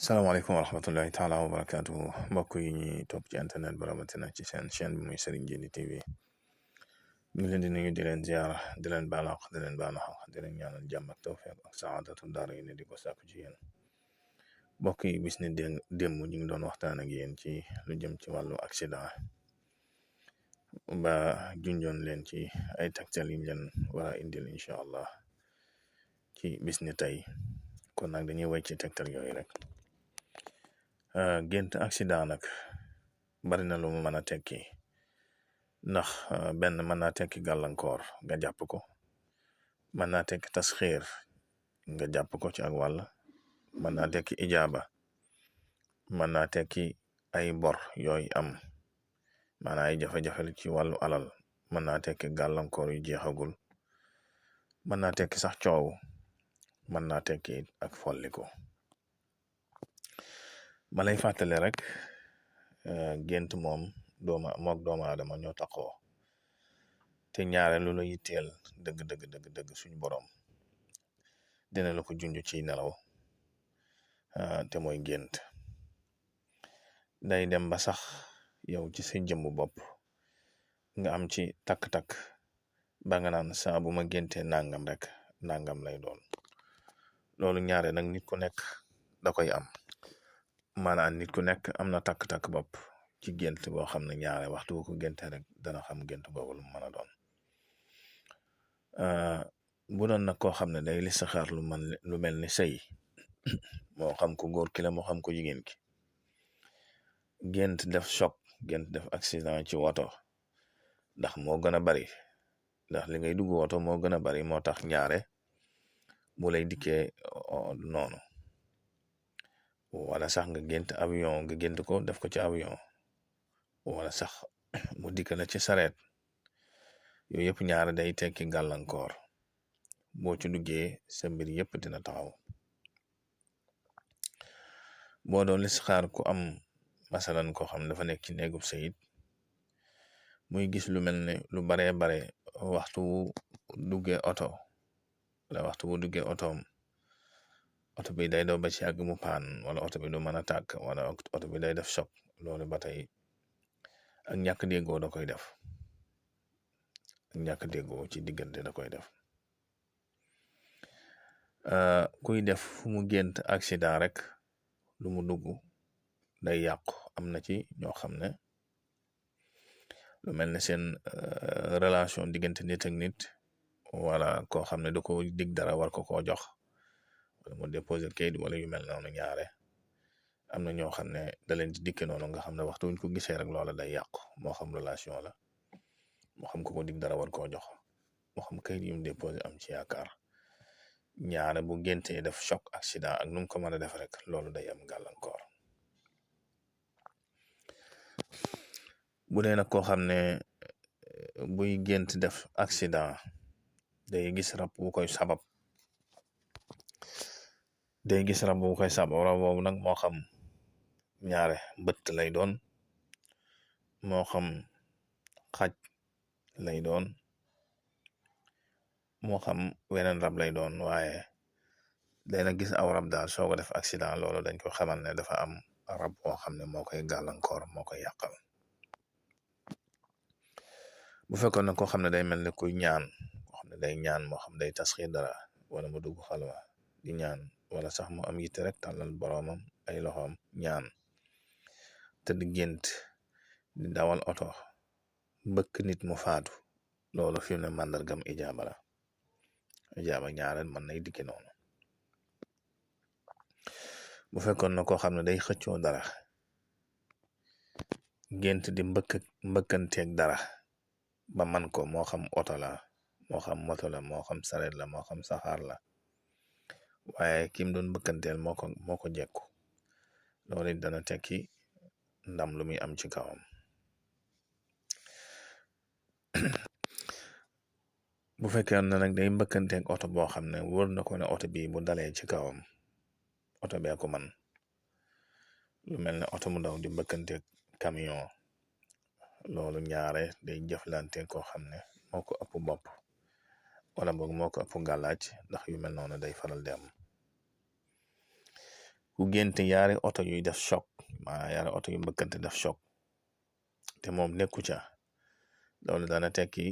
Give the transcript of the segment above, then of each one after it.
salaamaaleykum wa rahmatullahi taala wa barakaatuhu mbokk yi ñuy topp ci internet ba rawatina ci seen chaîne bi muy Serigne Djily TV ñu ngi leen di nuyu di leen ziara di leen baalaax di leen baalax di leen ñaanal jàmm ak tawfiq ak saadatu daara yi ne di ko sàkku ci yéen mbokk yi bis ni démb ñu ngi doon waxtaan ak yéen ci lu jëm ci wàllu accident ba junjoon leen ci ay tegtal yi leen war a indil incha allah ci bis ni tey kon nag dañuy wéy ci tegtal yooyu rek. Gént accident nag bari na lu mu mën a tekki ndax benn mën naa tekki gàllankoor nga jàpp ko mën naa tekki tasxiir nga jàpp ko ci ak wàll mën naa tekki ijaaba mën naa tekki ay bor yooyu am maanaam ay jafe-jafe ci wàllu alal mën naa tekki gàllankoor yu jeexagul mën naa tekki sax coow mën naa tekki ak folliko ma lay fàttale rek gént moom mook doomu aadama ñoo taxoo te ñaare lu la yitteel dëgg suñ borom dina la ko junj ci nelaw te mooy gént day dem ba sax yow ci sa jëmmu bopp nga am ci takk-takk ba nga naan saa bu ma géntee nangam rek nangam lay doon loolu ñaare nag nit ku nekk da koy am maanaam nit ku nekk am na takk-takk bopp ci gént boo xam ne ñaare waxtu bu ko génte rek dana xam gént boobu lu mën a doon bu doon nag koo xam ne day listixaar lu mel ni sëy moo xam ko góor ki la moo xam ko jigéen ki gént def choc gént def accident ci woto ndax moo gën a bari ndax li ngay dugg woto moo gën a bari moo tax ñaare bu lay dikkee noonu wala sax nga gént avion nga gént ko def ko ci avion wala sax mu dikk la ci sareet yooyu yëpp ñaare day tekki gàllankoor boo ci duggee sa mbir yëpp dina taxaw boo doon listixaar ku am masalan koo xam dafa nekk ci néegub sayit muy gis lu mel ne lu baree bare waxtu wu duggee oto wala waxtu wu duggee otoom oto bi day daw ba ci àgg mu paan wala oto bi du mën a tàkk wala oto bi day def choc loolu ba tey ak ñàkk déggoo da koy def ak ñàkk déggoo ci diggante da koy def kuy def fu mu gént accident rek lu mu dugg day yàqu am na ci ñoo xam ne lu mel ne seen relation diggante nit ak nit wala koo xam ne da ko dig dara war ko koo jox wala mu déposé kayit wala yu mel noonu ñaare am na ñoo xam ne da leen di dikke noonu nga xam ne waxtu wuñ ko gisee rek loola day yàqu moo xam relation la moo xam ko dig dara war koo jox moo xam kayit yu mu déposé am ci yaakaar ñaare bu géntee def choc accident ak nu mu ko mën a def rek loolu day am gàllankoor bu dee nag koo xam ne buy gént def accident day gis rab bu koy sabab rab boobu nag moo xam ñaare mbëtt lay doon moo xam xaj lay doon moo xam weneen rab lay doon waaye dana gis aw rab daal soo ko def accident loolu dañ ko xamal ne dafa am rab boo xam ne moo koy gàllankoor moo koy yàqal bu fekkoon na koo xam ne day mel ne kuy ñaan koo xam ne day ñaan moo xam day tasxiir dara wala mu dugg xalwa di ñaan wala sax mu am yitte rek tàllal boroomam ay loxoom ñaan te di gént di dawal oto mbëkk nit mu faatu loolu fi mu ne màndargam ijaaba la ijaaba ñaareel mën nay dikke noonu bu fekkoon na koo xam ne day xëccoo dara gént di mbëkkanteeg dara ba man ko moo xam oto la moo xam moto la moo xam sareet la moo xam saxaar la waaye kim doon mbëkkanteel moo ko jekku loolu dana tekki ndam lu muy am ci kawam bu fekkee ne nag day mbëkkanteeg oto boo xam ne wóor na ko ne oto bi bu dalee ci kawam oto bee ko man lu mel ne oto mu ndaw di mbëkkanteeg camion loolu ñaare day jëflante koo xam ne moo ko ëpp bopp wala boog moo ko ëpp gàllaaj ndax yu mel noonu day faral di am ku gént yaari oto yuy def choc maanaam yaari oto yu mbëkkante def choc te moom nekku ca loolu dana tekki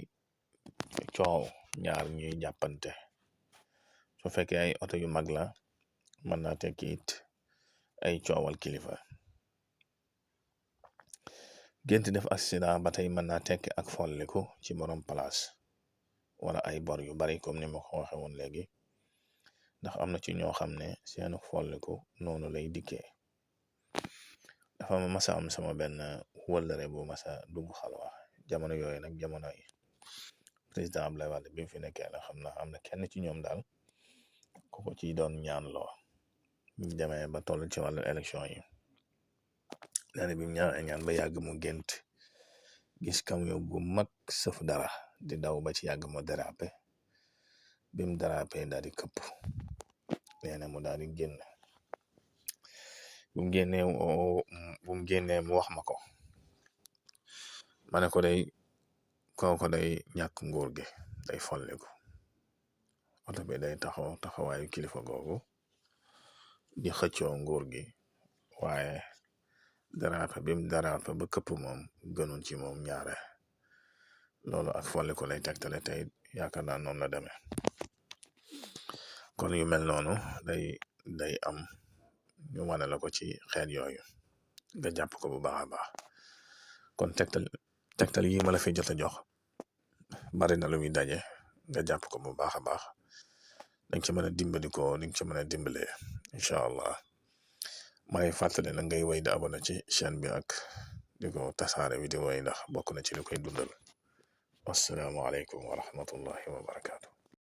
coow ñaar ñuy jàppante su fekkee ay oto yu mag la mën na tekki it ay coowal kilifa. gént def accident ba tey mën naa tekki ak folliku ci borom place wala ay bor yu bari comme ni ma ko waxe woon léegi ndax am na ci ñoo xam ne seenu folliku noonu lay dikkee. dafa masa am sama benn wëllëre bu masa dugg xalwa jamono yooyu nag jamono yi président Abdoulaye Wade bi mu fi nekkee la xam na am na kenn ci ñoom daal ku ko ci doon ñaan loo ñu demee ba toll ci wàllu élection yi nee bi mu ñaan ba yàgg mu gént gis camion bu mag sëf dara di daw ba ci yàgg mu dérapé bi mu dérapé daal di këpp nee na mu daal di génn bu mu génnee mu wax ma ko ma ne ko day kooko day ñàkk nguur gi day folliku oto bi day taxawaayu kilifa googu di xëccoo nguur gi waaye dérapé bi mu dérapé ba këpp moom gënoon ci moom ñaare loolu ak folliku lay tegtale tey yaakaar naa noonu la demee kon yu mel noonu day am ñu wane la ko ci xeet yooyu nga jàpp ko bu baax a baax kon tegtal yi ma la fi jot a jox bari na lu muy daje nga jàpp ko bu baax a baax dañ ci mën a dimbali ko ni nga ci mën a dimbalee incha allah may fàttali na ngay wéy di abonné ci chaîne bi ak di ko tasaare vidéo yi ndax bokk na ci li koy dundal. Assalaamu aleykum wa rahmatullahi wa barakaatu.